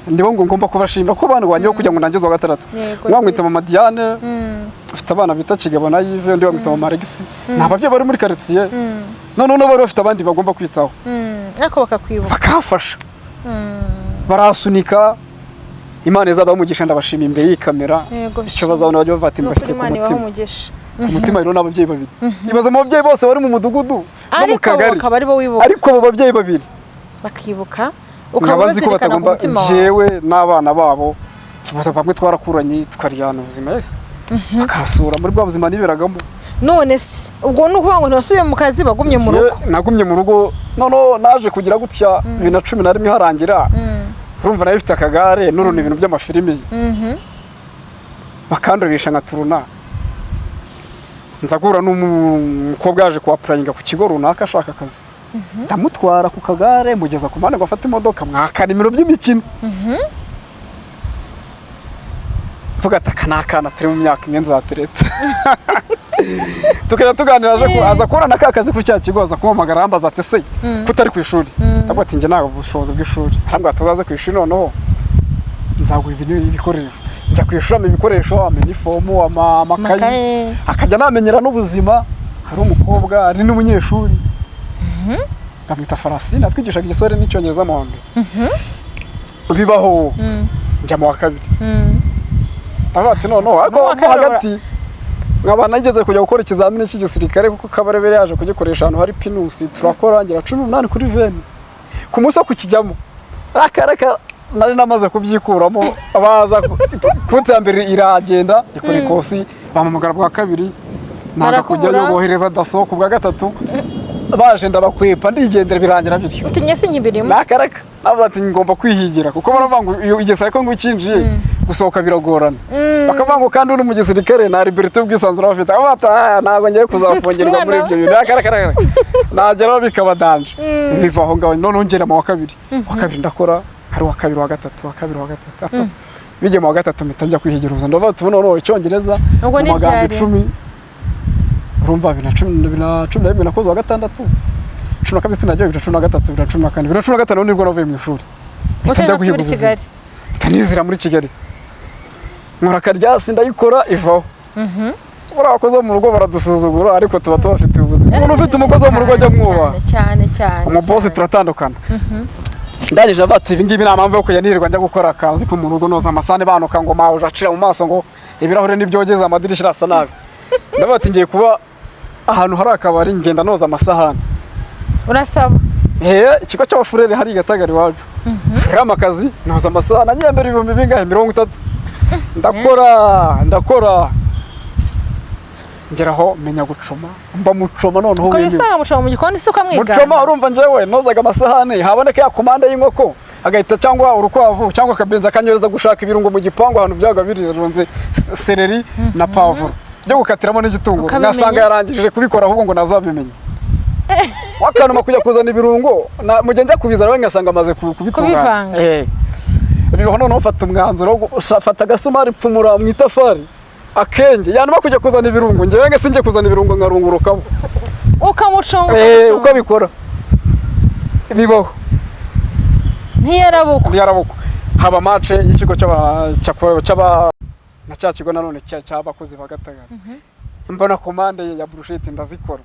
S2: ndibo ngo ngomba kubashimira ko bandwanyeho kugira ngo ndangize uwa gatandatu.
S1: Yego,
S2: Umwe bamwita
S1: disi.
S2: Mama Diane, afite abana bita Kigabo na Yves, undi bamwita Mama Alex. Ni ababyeyi bari muri karitsiye, noneho bari bafite abandi bagomba kwitaho,
S1: Ariko bakakwibuka.
S2: Bakafasha, barasunika. Imana izabaha umugisha, ndabashima imbere y'iyi kamera. Icyo bazabona bajya bavuga ati
S1: Ni ukuri,
S2: mbafite ku
S1: Imana ibahe
S2: mutima.
S1: umugisha.
S2: Ku mutima rero n'ababyeyi babiri. Ibaze mu babyeyi bose bari mu mudugudu no mu
S1: Ariko abo
S2: kagari,
S1: bakaba aribo wibuka.
S2: Ariko abo babyeyi babiri
S1: Bakibuka, ukaba
S2: nkaba nzi ko
S1: ubazirikana ku
S2: batagomba
S1: mutima wawe.
S2: Njyewe n'abana babo bamwe twarakuranye, tukaryana ubuzima yese, bakasura muri bwa buzima niberagamo.
S1: None se ubwo ni ukuvuga ngo ntiwasubiye mu kazi, bagumye mu rugo?
S2: Njye nagumye mu rugo. Noneho naje kugira gutya 2011 harangira, urumva nayo ifite akagare n'uruntu, ibintu by'amafilimi, bakandobesha nka turuna. Nza guhura n'umukobwa yaje kuapplyinga ku kigo runaka ashaka akazi, ndamutwara ku kagare, mugeza ku mpande ngo afate imodoka, mwaka nimero by'imikino. Mvuga ati aka ni akana turi mu myaka imwe, nzatereta. Tukajya tuganira, aje aza kubona na ka kazi ku cya kigo, aza kumpamagara, arambaza ati: "Se ko utari ku ishuri?" Ndavuga ati njye ntabwo ubushobozi bw'ishuri. Arambwira ati: "Uzaze ku ishuri, noneho nzaguha ibintu, ibikoresho." Njya ku ishuri, ampa ibikoresho, ampa inifomu, amakayi,
S1: Amakaye.
S2: Akajya anamenyera n'ubuzima. Hari umukobwa, ari n'umunyeshuri, bamwita Farasine, atwigishaga igiswahili n'icyongereza mu wa mbere. Bibaho, njya mu wa kabiri. Ndavuga ati noneho ariko
S1: Mu wa
S2: mo
S1: kabiri
S2: hagati nkaba nageze kujya gukora ikizamini cy'igisirikare, kuko Kabarebe yaje kugikoresha ahantu hari pinusi, turakora, ngera 18 kuri 20. Ku munsi wo kukijyamo, akareka nari namaze kubyikuramo, baza kunsi ya mbere iragenda ikora ikosi, bampamagara bwa kabiri nanga
S1: Barakubura.
S2: kujyayo, bohereza daso ku bwa gatatu, baje ndabakwepa, ndigendera, birangira bityo.
S1: Uti njye sinkibirimo.
S2: Nakareka, navuga ati ngomba kwihigira, kuko baravuga ngo iyo igisirikare ngo ukinjiye gusohoka biragorana. Bakavuga ngo kandi uri mu gisirikare nta liberté, ubwisanzure bafite. Aho bata: "Ah, ntabwo ngiye kuzafungirwa muri ibyo bintu." Nakareka, reka nageraho bikaba danger. Biva aho ngaho, noneho ngera mu wa kabiri. Wa kabiri ndakora, hari uwa kabiri, wa gatatu, wa kabiri, wa gatatu. Bijye mu wa gatatu mpita njya kwihigira ubuzima. Ndavuga ati noneho icyongereza
S1: Ubwo
S2: mu
S1: ni
S2: magambo
S1: ryari?
S2: 10. Urumva 2011 nakoze uwa gatandatu, 12 sinajya, 2013, 2014, 2015 nibwo navuye mu ishuri. Mpita njya
S1: Utari
S2: guhiga
S1: muri
S2: ubuzima.
S1: Kigali.
S2: Mpita nizira muri Kigali, nkora akaryasi, ndayikora, ivaho. Buriya abakozi bo mu rugo baradusuzugura, ariko tuba tubafitiye ubuzima. Umuntu ufite umukozi wo mu rugo ajya amwubaha.
S1: Cyane cyane.
S2: Umubosi
S1: cyane.
S2: turatandukana. Ndangije bati ibi ngibi nta mpamvu yo kujya nirirwa njya gukora akazi ko mu rugo, noza amasahani, banuka ngo mawe acira mu maso, ngo ibirahure nibyogeza, amadirishya arasa nabi. Ndavuga ati ngiye kuba ahantu hari akabari, ngenda noza amasahani.
S1: Urasaba.
S2: Ikigo cy'abafurere hari i Gatagara iwacu. Furama akazi, noza amasahani, anyembera ibihumbi bingahe, 30. Ndakora, ndakora, ngeraho menya gucoma, mba mucoma noneho
S1: Ukaba
S2: wemewe.
S1: usanga mucoma mu gikoni se, ukamwigana?
S2: Mucoma, urumva njyewe nozaga amasahani, haboneka ya komande y'inkoko agahita, cyangwa urukwavu, cyangwa akabenzi, akanyohereza gushaka ibirungo mu gipangu ahantu byabaga birunze, céleri na pavuro byo gukatiramo n'igitunguru.
S1: Ukabimenya?
S2: Ngasanga yarangije kubikora, ahubwo ngo nazabimenya wakanuma kujya kuzana ibirungo, mu gihe njya kubizana we ngasanga amaze kubitunganya.
S1: Kubivanga.
S2: Bibaho. Noneho fata umwanzuro wo fata agasumari, pfumura mu itafari akenge, yanuma kujya kuzana ibirungo, njyewe nga sinjye kuzana ibirungo, nkarungurukamo.
S1: Ukamucunga.
S2: Uko abikora bibaho.
S1: Ntiyarabukwa.
S2: Ntiyarabukwa. Haba match y'ikigo cy'aba Na cya kigo nanone cy'abakozi ba Gatagara, mbona commande ye ya brochette, ndazikora.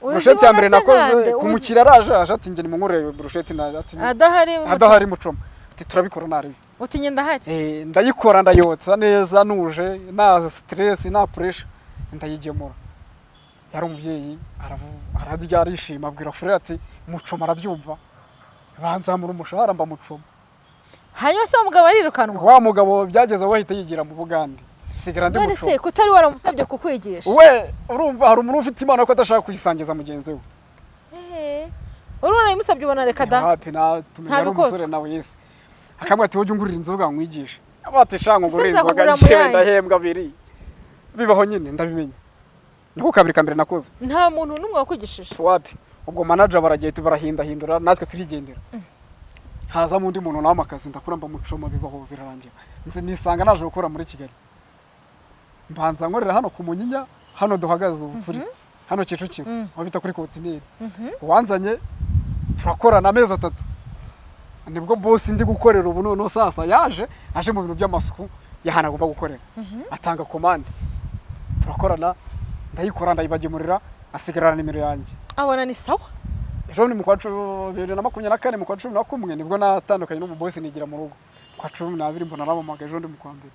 S2: Brochette ya mbere nakoze ku mukiriya, araje aje ati: "Njye nimunkorere brochette," na ati
S1: adahari.
S2: Adahari mucoma, ati: "Turabikora nabi."
S1: Uti: "Njye ndahari."
S2: Ndayikora, ndayotsa neza, nuje, nta stress, nta pressure, ndayigemura. Yari umubyeyi, ararya, arishima, abwira frère ati: "Mucoma arabyumva." Banzamura umushahara, mba mucoma.
S1: Hanyuma se umugabo arirukanwa?
S2: Wa mugabo byageze aho ahita yigira mu Bugande, sigara ndi
S1: None
S2: mucoma.
S1: se kutari waramusabye kukwigisha?
S2: We urumva hari umuntu ufite impano ko adashaka kuyisangiza mugenzi we.
S1: Uri warabimusabye, ubona reka da.
S2: Hapi na tumenya ari
S1: Ntabikozwa.
S2: umusore nawe yese akamubwira ati: "Wowe ungurira inzoga nkwigishe." Ati: "Sha, ngurira
S1: Ese
S2: inzoga
S1: nzakugurira
S2: njyewe
S1: muyange?"
S2: Ndahembwa abiri bibaho nyine, ndabimenya. Niko kabiri ka mbere nakoze.
S1: Nta muntu n'umwe wakwigishije?
S2: Wapi. Ubwo manager baragiye, barahindahindura, natwe turigendera, hazamo undi muntu nawe akazi, ndakura, mba mucoma, bibaho birarangira. Nzi nisanga naje gukora muri Kigali, mbanza nkorera hano ku Munyinya, hano duhagaze ubu turi hano Kicukiro, aho bita kuri kontineri. Uwanzanye turakorana amezi 3, nibwo boss ndi gukorera ubu noneho sasa yaje aje mu bintu by'amasuku y'ahantu agomba gukorera, atanga commande, turakorana, ndayikora, ndayibagemurira, asigarana nimero yanjye.
S1: Abona ni sawa.
S2: Ejo ni mu kwa 2024, mu kwa 11 nibwo natandukanye n'umubosi, nigira mu rugo. Mu kwa 12 mbona arampamagaye, ejo ndi mu kwa mbere,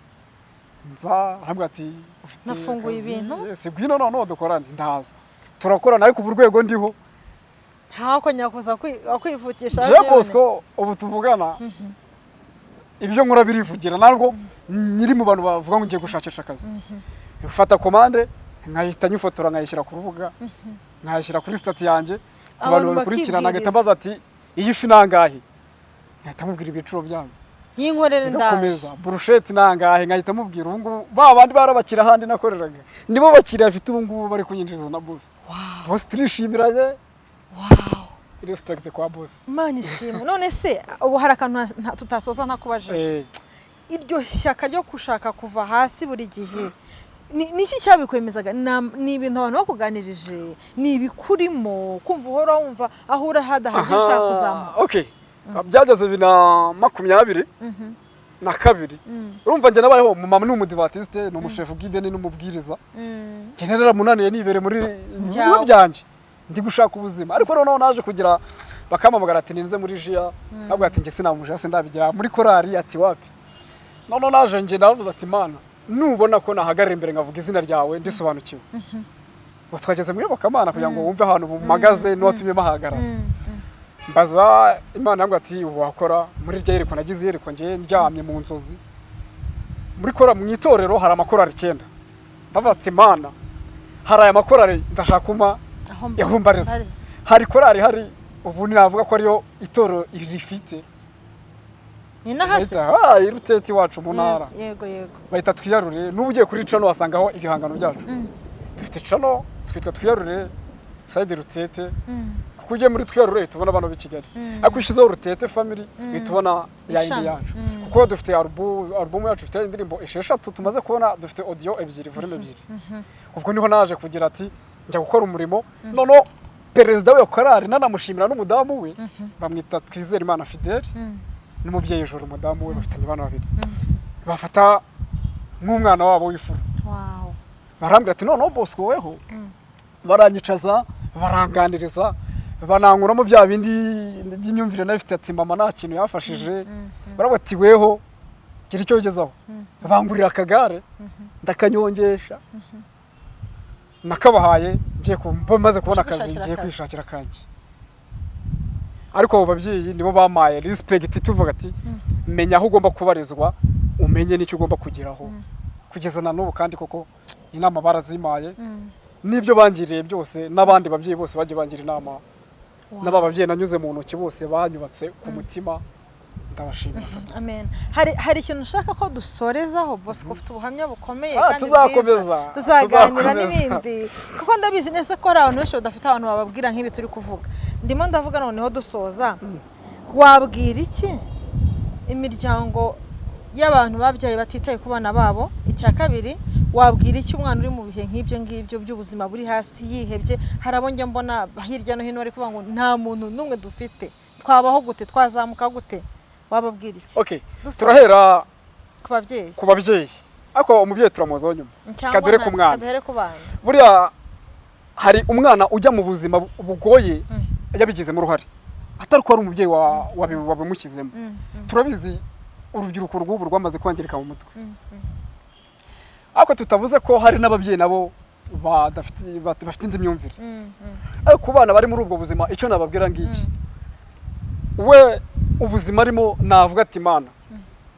S2: nza arambwira ati: "Ufite
S1: Nafunguye
S2: akazi?"
S1: ibintu.
S2: Yes, ngwino noneho dukorane. Ndaza turakorana, ariko ubu urwego ndiho
S1: Ntako nyakuza kwivukisha.
S2: Jean Bosco ubu tuvugana, ibyo nkora birivugira. Ntabwo nyiri mu bantu bavuga ngo ngiye gushakisha akazi. Mfata commande nkahita nyifotora, nkayishyira ku rubuga, nkayishyira kuri status yanjye, ku bantu
S1: Abantu
S2: babikurikirana, ngahita
S1: bakibwiriza.
S2: mbaza ati: "Iyi fi nangahe?" Nkahita mubwira ibiciro byayo.
S1: Yinkorere, ndaje.
S2: Bigakomeza. Brochette nangahe? Nkahita mubwira. Ubu ngubu ba bandi barabakira ahandi nakoreraga nibo bakiriya afite ubu ngubu, bari kunyinjiriza na boss. Boss turishimiranye. Respect kwa boss.
S1: Imana ishimwe. None se ubu hari akantu tutasoza ntakubajije? Iryo shyaka ryo gushaka kuva hasi buri gihe, ni iki cyabikwemezaga? Ni ibintu abantu bakuganirije, ni ibikurimo, kumva uhora wumva aho uri hadahagije, ushaka kuzamuka?
S2: Okay, byageze 2022. Urumva njye nabayeho, mama ni umudivatiste, ni umushefu guide, ni n'umubwiriza. Njye naramunaniye, nibere muri
S1: Byawe.
S2: bigo byanjye, ndi gushaka ubuzima. Ariko noneho naje kugira bakampamagara ati: "Ninze muri jiya." Ntabwo ati: "Njye sinamujiya, sindabigira muri korari." Ati: "Wapi." Noneho naje njye ndavuze ati: "Mana, nubona ko nahagarara imbere nkavuga izina ryawe, ndisobanukiwe." Ubwo twageze muri iyobokamana kugira ngo wumve ahantu bumagaze n'uwatumye mahagarara. Mbaza Imana, yambwira ati: "Wakora muri rya yerekwa." Nagize iyerekwa njye ndyamye mu nzozi muri kora mu itorero hari amakorari 9. Ndavuga ati: "Mana, hari aya makorari, ndashaka kuma
S1: Aho
S2: aho mbarizwa."
S1: mbarizwa.
S2: Hari korari hari ubu navuga ko ariyo itorero rifite.
S1: Ni n'ahasi.
S2: Bahita irutete iwacu mu ntara.
S1: Yego yego.
S2: Bahita Twiyarure. N'ubu ugiye kuri channel wasangaho ibihangano byacu. Dufite channel twitwa Twiyarure side Rutete, kuko ugiye muri Twiyarure uhita ubona abantu b'i Kigali, ariko ushyizeho Rutete family uhita ubona ya yindi
S1: Ishami.
S2: yacu. Kuko dufite album yacu, ifite indirimbo 6 tumaze kubona, dufite audio ebyiri, volume ebyiri. Ubwo niho naje kugira ati: "Njya gukora umurimo." Noneho perezida w'iyo korali nanamushimira n'umudamu we, bamwita Twizerimana Fidele, n'umubyeyi Ijoro, umudamu we, bafitanye abana babiri, bafata nk'umwana wabo w'ifura. Barambwira ati: "Noneho Bosco weho." Baranyicaza, baranganiriza, banankuramo bya bindi by'imyumvire nari mfite ati: "Mama nta kintu yafashije." Baravuga ati: "Weho gira icyo ugezaho." Bangurira akagare, ndakanyongesha, nakabahaye ngiye maze kubona akazi.
S1: Kwishakira
S2: Ngiye
S1: akazi.
S2: kwishakira akanjye. Ariko abo babyeyi nibo bamaye respect, tuvuga ati: "Menya aho ugomba kubarizwa, umenye n'icyo ugomba kugeraho." Kugeza na n'ubu kandi koko inama barazimaye, n'ibyo bangiriye byose, n'abandi babyeyi bose bagiye bangira inama, n'aba babyeyi nanyuze mu ntoki bose banyubatse ku mutima, ndabashimira kabisa.
S1: Amen. Hari ikintu ushaka ko dusorezaho, Bosco? Ufite ubuhamya bukomeye kandi
S2: Tuzakomeza.
S1: bwiza. Tuzaganira
S2: Tuzakomeza.
S1: n'ibindi, kuko ndabizi neza ko hari abantu benshi badafite abantu bababwira nk'ibi turi kuvuga. Ndimo ndavuga noneho dusoza, wabwira iki imiryango y'abantu babyaye batitaye ku bana babo? Icya kabiri, wabwira iki umwana uri mu bihe nk'ibyo ngibyo by'ubuzima buri hasi, yihebye? Hari abo njya mbona hirya no hino bari kuvuga ngo: "Nta muntu n'umwe dufite, twabaho gute, twazamuka gute?" Wababwira iki?
S2: Okay.
S1: Dusoza.
S2: Turahera
S1: Ku babyeyi.
S2: ku babyeyi. Ariko umubyeyi turamuzaho nyuma.
S1: Cyangwa
S2: Kaduhere ku mwana.
S1: Kaduhere ku bana.
S2: Buriya hari umwana ujya mu buzima bugoye yabigizemo uruhare, atari ko ari umubyeyi wabimushyizemo. Turabizi, urubyiruko rw'ubu rwamaze kwangirika mu mutwe. Ariko tutavuze ko hari n'ababyeyi nabo badafite bafite indi myumvire. Ariko ku bana bari muri ubwo buzima, icyo nababwira ngiki: we ubuzima arimo navuga ati Imana,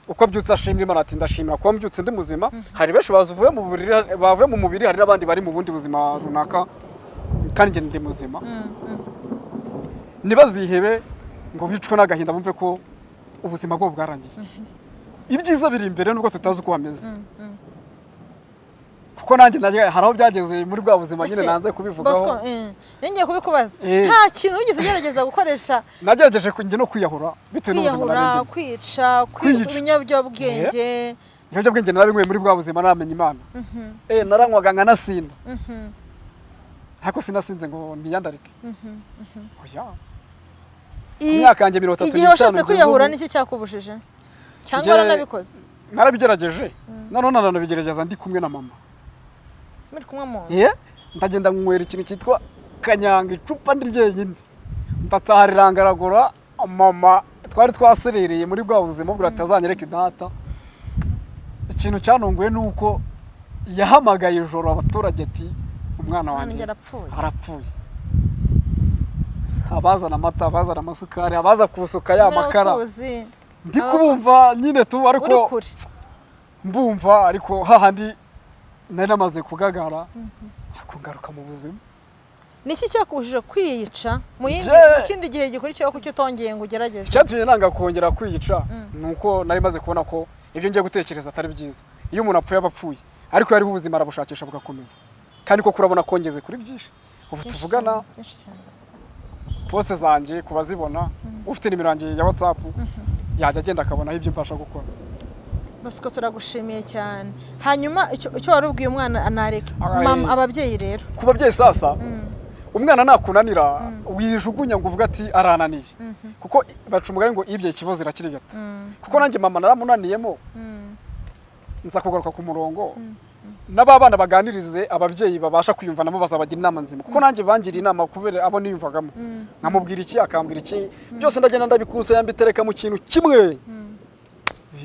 S2: uko abyutse ashimira Imana, ati ndashimira kuba mbyutse ndi muzima. Hari benshi bavuye mu buriri, bavuye mu mubiri, hari n'abandi bari mu bundi buzima runaka, kandi njye ndi muzima. Ntibazihebe ngo bicwe n'agahinda, bumve ko ubuzima bwabo bwarangiye. Ibyiza biri imbere, nubwo tutazi uko hameze. Kuko nanjye hari aho byageze muri bwa buzima nyine
S1: Ese,
S2: nanze kubivugaho.
S1: Bosco, ngiye kubikubaza. Nta kintu wigeze ugerageza gukoresha?
S2: Nagerageje njye no kwiyahura bitewe n'ubuzima
S1: Kwiyahura?
S2: nari ndimo.
S1: Kwica?
S2: Kwiyica.
S1: Ibiyobyabwenge?
S2: Ibiyobyabwenge narabinyweye muri bwa buzima naramenya Imana. Naranywaga nkanasinda, ariko sinasinze ngo niyandarike, oya. Ku myaka yanjye 35
S1: Igihe washatse
S2: ngeze
S1: kwiyahura,
S2: ubu,
S1: niki cyakubujije? Cyangwa waranabikoze?
S2: Narabigerageje, noneho naranabigerageza ndi kumwe na mama.
S1: Muri kumwe mu nzu?
S2: Ndagenda nywera ikintu cyitwa kanyanga, icupa ndi ryenyine, ndataha rirangaragura. Mama twari twaserereye muri bwa buzima bwo atazanyereka idata. Ikintu cyanunguye ni uko yahamagaye ijoro abaturage ati umwana
S1: Umwana
S2: wanjye
S1: yarapfuye.
S2: arapfuye. Abazana amata, abazana amasukari, abaza kusuka ya makara.
S1: Tuzi.
S2: Ndi kubumva nyine tu,
S1: Uri
S2: ariko
S1: kure.
S2: mbumva, ariko hahandi nari namaze kugagara, ariko ngaruka mu buzima.
S1: Niki cyakubujije kwiyica mu yindi mu kindi gihe gikurikiyeho? Kuki utongeye ngo ugerageze?
S2: Icyatumye nanga kongera kwiyica ni uko nari maze kubona ko ibyo ngiye gutekereza atari byiza. Iyo umuntu apfuye aba apfuye, ariko iyo ariho ubuzima arabushakisha bugakomeza. Kandi koko urabona ko ngeze kuri byinshi ubu
S1: Byinshi
S2: tuvugana.
S1: cyane, byinshi cyane.
S2: Post zanjye ku bazibona, ufite nimero yanjye ya WhatsApp yajya agenda akabonaho ibyo mbasha gukora.
S1: Bosco, turagushimiye cyane. Hanyuma icyo wari ubwiye umwana anareke.
S2: Ay.
S1: Mama, ababyeyi rero?
S2: Ku babyeyi sasa, umwana nakunanira wijugunya ngo uvuge ati arananiye, kuko baca umugani ngo ibye ikibazo irakirigata. Kuko nanjye mama naramunaniyemo, nza kugaruka ku murongo. N'aba bana baganirize ababyeyi babasha kwiyumvanamo, bazabagira inama nzima, kuko nanjye bangiriye inama kubera abo niyumvagamo. Nkamubwira iki, akambwira iki, byose ndagenda ndabikusanya mbitereka mu kintu kimwe,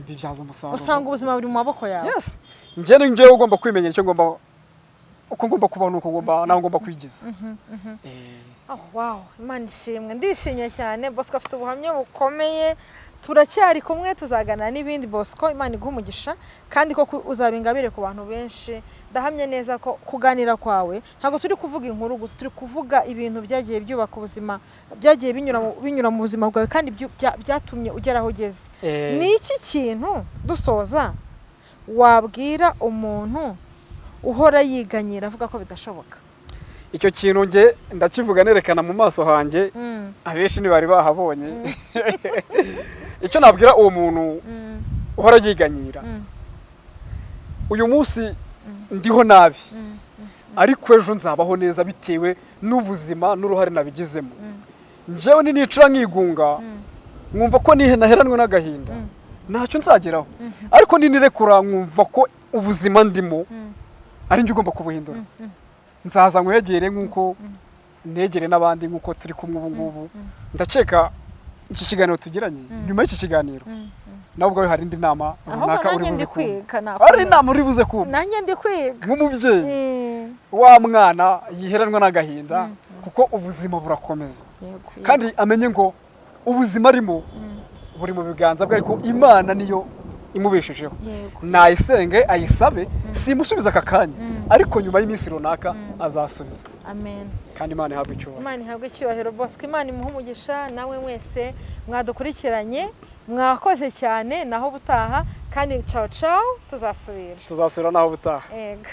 S2: bibyaza umusaruro.
S1: Usanga ubuzima buri mu maboko yawe.
S2: Yes, njye ni njyewe ugomba kwimenya icyo ngomba, uko ngomba kubaho, nuko ngomba naho ngomba kwigiza.
S1: Oh, wow, Imana ishimwe, ndishimye cyane. Bosco afite ubuhamya bukomeye. Turacyari kumwe, tuzaganira n'ibindi. Bosco, Imana iguhe umugisha, kandi koko uzaba ingabire ku bantu benshi. Ndahamya neza ko kuganira kwawe, ntabwo turi kuvuga inkuru gusa, turi kuvuga ibintu byagiye byubaka ubuzima, byagiye binyura mu buzima bwawe, kandi byatumye ugera aho ugeze. Ni iki kintu, dusoza, wabwira umuntu uhora yiganyira avuga ko bidashoboka?
S2: Icyo kintu nge ndakivuga nerekana mu maso hanjye, abenshi ntibari bahabonye. Icyo nabwira uwo muntu uhora yiganyira: uyu munsi ndiho nabi, ariko ejo nzabaho neza bitewe n'ubuzima n'uruhare nabigizemo. Njyewe ninica nkigunga, nkumva ko naheranwe n'agahinda, ntacyo nzageraho. Ariko ninirekura nkumva ko ubuzima ndimo ari njye ugomba kubuhindura, nzaza nkwegere nk'uko negere n'abandi, nk'uko turi kumwe ubu ngubu. Ndakeka iki kiganiro tugiranye, nyuma y'iki kiganiro nawe ubwawe hari indi nama
S1: Ahubwo
S2: runaka uri
S1: nanjye
S2: buze
S1: ndi
S2: kumva.
S1: kwiga.
S2: Hari
S1: Nakomeza.
S2: inama uri buze kumva.
S1: Nanjye ndi kwiga.
S2: Nk'umubyeyi wa mwana yiheranwa n'agahinda, kuko ubuzima burakomeza. Kandi amenye ngo ubuzima arimo buri mu biganza bwe, ariko Imana niyo imubeshejeho. Nayisenge, ayisabe. Simusubiza aka kanya, ariko nyuma y'iminsi runaka azasubizwa.
S1: Amen.
S2: Kandi Imana ihabwe icyubahiro.
S1: Imana ihabwe icyubahiro. Bosco, Imana imuhe umugisha. Nawe mwese mwadukurikiranye, mwakoze cyane. Naho ubutaha kandi, ciao ciao, tuzasubira.
S2: Tuzasubira naho ubutaha.
S1: Ego.